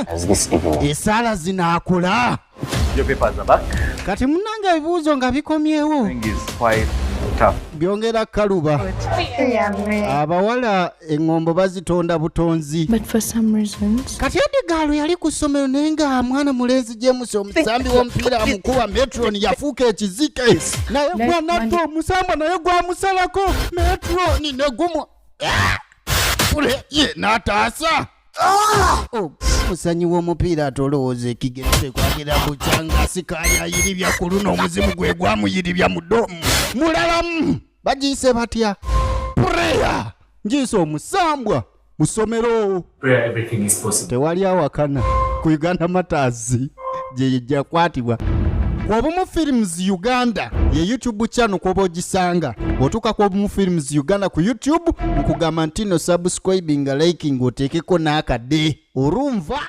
As this evening. Esaala zinaakola. Your papers are back. Kati munange, ebibuuzo nga bikomyewo. Thing is quite tough. Byongera kaluba. Abawala eŋŋombo bazitonda butonzi. But for some reasons, Kati Edigaalo yali ku ssomero, naye nga mwana mulenzi James, omusambi w'omupiira, amukuba. Matron yafuuka ekizike, naye gwanatta omusamba, naye gwamusalako matron negumu ye n'ataasa. Oh, musanyi w'omupiira ate olowooza ekigere tekwagira bukyanga sikaali ayiribya ku luno, omuzimu gwe gwamuyiribya mu dorm mulalamu. Bagiyise batya? Prayer. Ngiise omusambwa mu ssomero. Prayer, everything is possible. Tewali awakana ku Uganda Matters gye gyakwatibwa ku Obumu Films Uganda, ye YouTube channel kwoba ogisanga. Bw'otuuka ku Obumu Films Uganda ku YouTube, nkugamba nti no subscribing, liking, oteekeko n'akadde olumva.